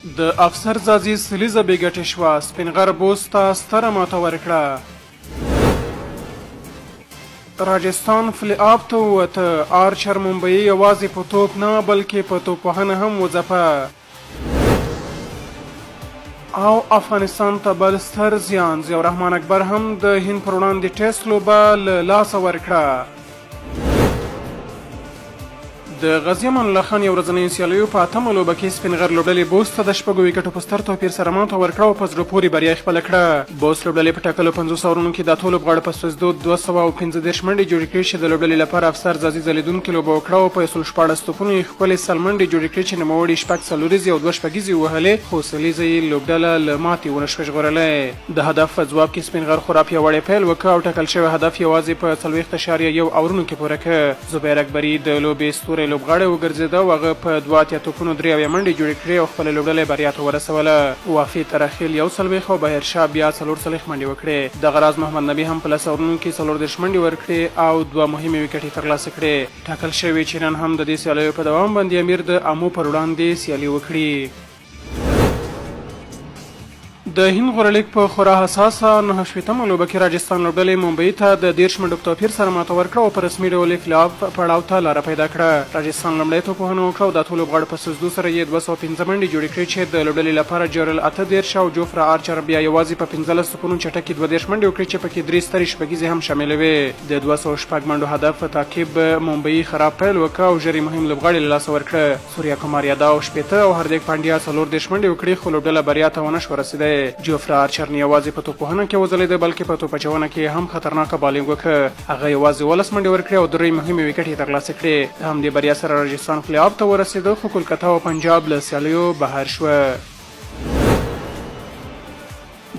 د افسر ځاځي سلیزه بې ګټې شوه، سپین غر بوس ته ستره ماته ورکړه. راجستان فلې آف ته ووته، آرچر ممبيي یوازې په توپ نه بلکې په توپ وهنه هم وځپه. او افغانستان ته بل ستر زیان، ضیاءالرحمن اکبر هم د هند پر وړاندې ټیسټ لوبه له لاسه ورکړه. د غازي امان الله خان یو ورځنیو سیالیو په اتمه لوبه کې سپین غر لوبډلې بوست ته د شپږو ویکټو په ستر توپیر سره ماته ورکړه او په زړه پورې بریا یې خپله کړه. بوست لوبډلې په ټاکلو 50 اورونو کې د اتو لوبغاړو په سوځېدو 235 منډې جوړې کړې چې د لوبډلې لپاره افسر ځاځي ځلېدونکې لوبه وکړه او په 116 توپونو یې ښکلې 100 منډې جوړې کړې چې نوموړي شپږ څلوریزې او دوه شپږیزې ووهلې خو سلیزه یې لوبډله له ماتې ونه شوه ژغورلی. د هدف په ځواب کې سپین غر خورا پیاوړی پیل وکړ او ټاکل شوی هدف یوازې په 40 اشاریه یو اورونو کې پوره کړ. زبیر اکبري د لوبې ستوری لوبغاړی وګرځېده او هغه په 82 توپونو 73 منډې جوړې کړې او خپله لوبډله یې بریا ته ورسوله. وافي ترخیل 41 او بهیر شاه بیا 44 منډې وکړې. دغه راز محمد نبي هم په 10 اورونو کې 34 منډې ورکړې او دوه مهمې ویکټې یې ترلاسه کړې. ټاکل شوې چې نن هم د دې سیالیو په دوام باندې امیر د امو پر وړاندې سیالي وکړي. د هند غوره لیګ په خورا حساسه 69مه لوبه کې راجستان لوبډلې ممبئی ته د 30 منډو په توپیر سره ماته ورکړه او په رسمي ډول یې پلی آف پړاو ته لاره پیدا کړه. راجستان لومړی توپ وهنه وکړه او د اتو لوبغاړو په سوځدو سره یې 205 منډې جوړې کړې چې د لوبډلې لپاره جورل 38 او جوفرا آرچر بیا یوازې په 15 توپونو چټکې 32 منډې وکړې چې پکې درې سترې شپږیزې هم شاملې وې. د 206 منډو هدف تعقیب ممبئی خراب پیل وکړ او ژر یې مهم لوبغاړي له لاسه ورکړه. سوریا کمار یاداو 60 او هاردیک پانډیا 34 منډې وکړې خو لوبډله بریا ته ونه شوه رسېدی. جوفرا آرچر نه یوازې په توپ وهنه کې وځلېده بلکې په توپ اچونه کې یې هم خطرناکه بالینګ وکړ. هغه یوازې 17 منډې ورکړې او درې مهمې ویکټې یې ترلاسه کړې. د همدې بریا سره راجستان پلی آف ته ورسېده خو کولکته او پنجاب له سیالیو بهر شوه.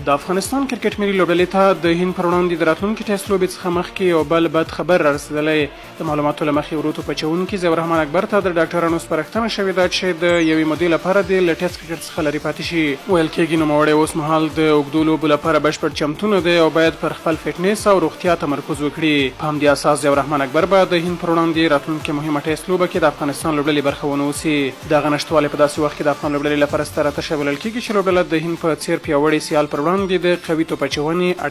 د افغانستان کرکټ ملي لوبډلې ته د هند پر وړاندې د راتلونکي ټیسټ لوبې څخه مخکې یو بل بد خبر رارسېدلی. د معلوماتو له مخې ورو توپ اچوونکي ضیاءالرحمن اکبر ته د ډاکټرانو سپارښتنه شوې ده چې د یوې مودې لپاره دې له ټیسټ کرکټ څخه لرې پاتې شي. ویل کېږي نوموړی اوس مهال د اوږدو لوبو لپاره بشپړ چمتو نه دی او باید پر خپل فټنس او روغتیا تمرکز وکړي. په همدې اساس ضیاءالرحمن اکبر به د هند پر وړاندې راتلونکې مهمه ټیسټ لوبه کې د افغانستان لوبډلې برخه ونه اوسي. دغه نشتوالی په داسې وخت کې د افغان لوبډلې لپاره ستره تشه بلل کېږي چې لوبډله د هند په څېر پیاوړي سیال پر وړاندې د قوي توپ اچونې اړتیا.